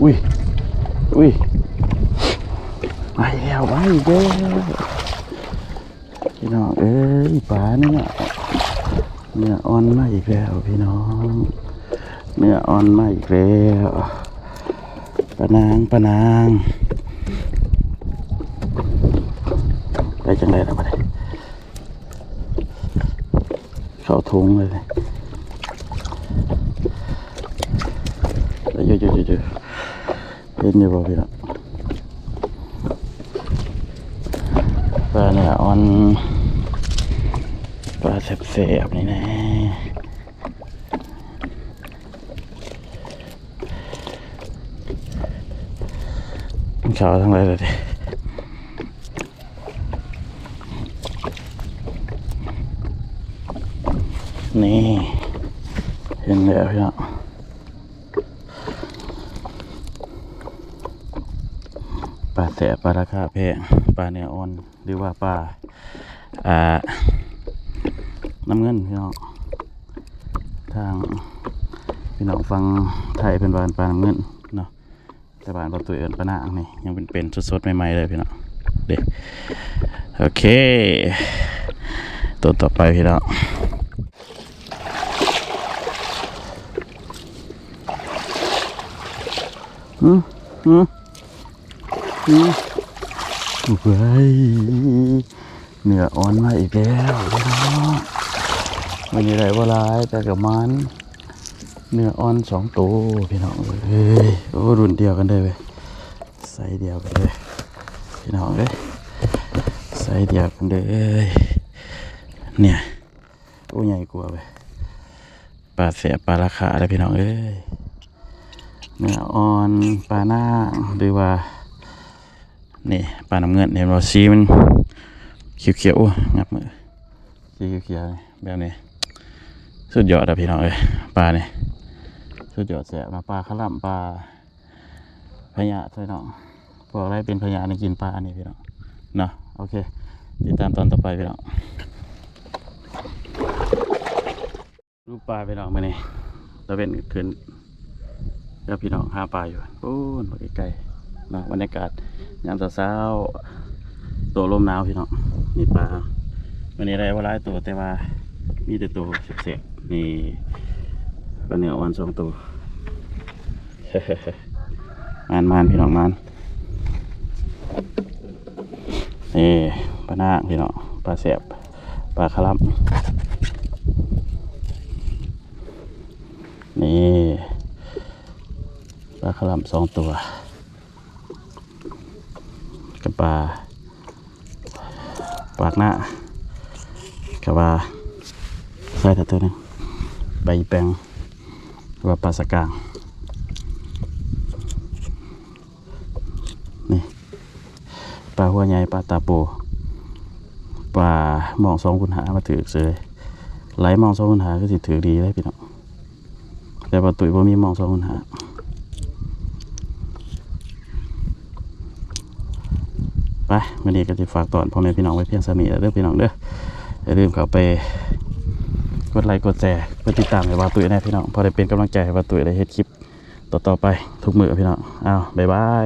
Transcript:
ອຸ້ຍ ອຸ້ຍ ໄປແລ້ວ ໄປແລ້ວ ພີ່ນ້ອງເອີຍ ປາເນື້ອ ເນື້ອອ່ອນມາອີກແລ້ວພີ່ນ້ອງ ເນື້ອອ່ອນມາອີກແລ້ວ ປານາງ ປານາງ ໄປຈັ່ງໃດລະບັດນີ້ ເຂົ້າຖົງເລີຍ ເອີ ເອີ ເອີ ເອີ ເຫັນຢູ່ບໍ່ພີ່ນ້ອງ ປາເນື້ອອ່ອນ ປາແຊບໆ ນີ້ແນ່ ເຂົ້າທາງໃດລະເດ ນີ້ ເຫັນແລ້ວພີ່ນ້ອງ ປາແຊບ ປາລາຄາແພງ ປາເນື້ອອ່ອນ ຫຼືວ່າປາ ອ່າ ນ້ຳເງິນພີ່ນ້ອງ ທາງພີ່ນ້ອງຝັ່ງໄທເພິ່ນວ່າປານ້ຳເງິນເນາະ ແຕ່ບ້ານບ່າວຕຸ້ຍເອີ້ນປານາງ ນີ້ຍັງເປັນໆ ສົດໆ ໃໝ່ໆ ເລີຍພີ່ນ້ອງເດ້ ໂອເຄ ໂຕຕໍ່ໄປພີ່ນ້ອງ ອືມ ອືມ ອືມ ເວີ້ຍ ເນື້ອອ່ອນມາອີກແລ້ວພີ່ນ້ອງ ມື້ນີ້ໄດ້ບໍ່ຫຼາຍແຕ່ກໍໝານ ເນື້ອອ່ອນສອງໂຕພີ່ນ້ອງເອີຍ ໂອ້ ລຸ້ນດຽວກັນເດີເວີຍ ໄຊດຽວກັນເດີພີ່ນ້ອງເອີຍ ໄຊດຽວກັນເດີ ເອີຍ ເນີ້ຍ ໂອ້ ໃຫຍ່ກວ່າເວີຍ ປາແຊບ ປາລາຄາເດີພີ່ນ້ອງເອີຍ ເນື້ອອ່ອນ ປານາງ ຫຼືວ່າ ນີ້ປານ້ຳເງິນ ເຫັນບໍ່ ສີມັນຂຽວໆ ໂອ້ ຫຍັບມື ສີຂຽວໆ ແບບນີ້ ສຸດຍອດເດີພີ່ນ້ອງເອີຍ ປານີ້ ສຸດຍອດແຊບເນາະ ປາຄະລຳ ປາພະຍາດພີ່ນ້ອງ ພວກໃດເປັນພະຍາດນີ້ກິນປາອັນນີ້ພີ່ນ້ອງເນາະ ໂອເຄ ຕິດຕາມຕອນຕໍ່ໄປພີ່ນ້ອງ. ລູກປາພີ່ນ້ອງ ມື້ນີ້ຕາເວັນຂຶ້ນ ກັບພີ່ນ້ອງຫາປາຢູ່ພຸ້ນ ໄກໆ ເນາະ ບັນຍາກາດຍາມເຊົ້າໆ ໂຕລົມໜາວພີ່ນ້ອງ ນີ້ປາ ມື້ນີ້ໄດ້ບໍ່ຫຼາຍໂຕ ແຕ່ວ່າມີແຕ່ໂຕແຊບໆ ນີ້ ປາເນື້ອອ່ອນສອງໂຕ. ໝານໆ ພີ່ນ້ອງ ໝານ ນີ້ປານາງພີ່ນ້ອງ ປາແຊບ ປາຄະລຳ ນີ້ປາຄະລຳສອງຕົວ ກັບປາ ປາກໜ້າ ກະວ່າໃສ່ແລ້ວຕົວໜຶ່ງ ໃບແປງ ຫຼືວ່າປາສະກາງ ນີ້ ປາຫົວໃຫຍ່ ປາຕາໂປ ປາມອງສອງຄູນຫ້າ ມາຖືກເສີຍ ໄຫຼມອງສອງຄູນຫ້າ ຄືຊິຖືກດີເດ້ພີ່ນ້ອງ. ແຕ່ວ່າຕຸ້ຍບໍ່ມີມອງສອງຄູນຫ້າ ໄປ ມື້ນີ້ກໍຊິຝາກຕ້ອນພໍ່ແມ່ພີ່ນ້ອງໄວ້ພຽງສ່ຳນີ້ແຫຼະເດີພີ່ນ້ອງເດີ ຢ່າລືມເຂົ້າໄປກົດໄລກົດແຊ ກົດຕິດຕາມໃຫ້ບ່າວຕຸ້ຍແດ່ພີ່ນ້ອງ ພໍໄດ້ເປັນກຳລັງໃຈໃຫ້ບ່າວຕຸ້ຍໄດ້ເຮັດຄລິບຕໍ່ໆໄປທຸກມື້ພີ່ນ້ອງ ອ້າວ ບາຍບາຍ.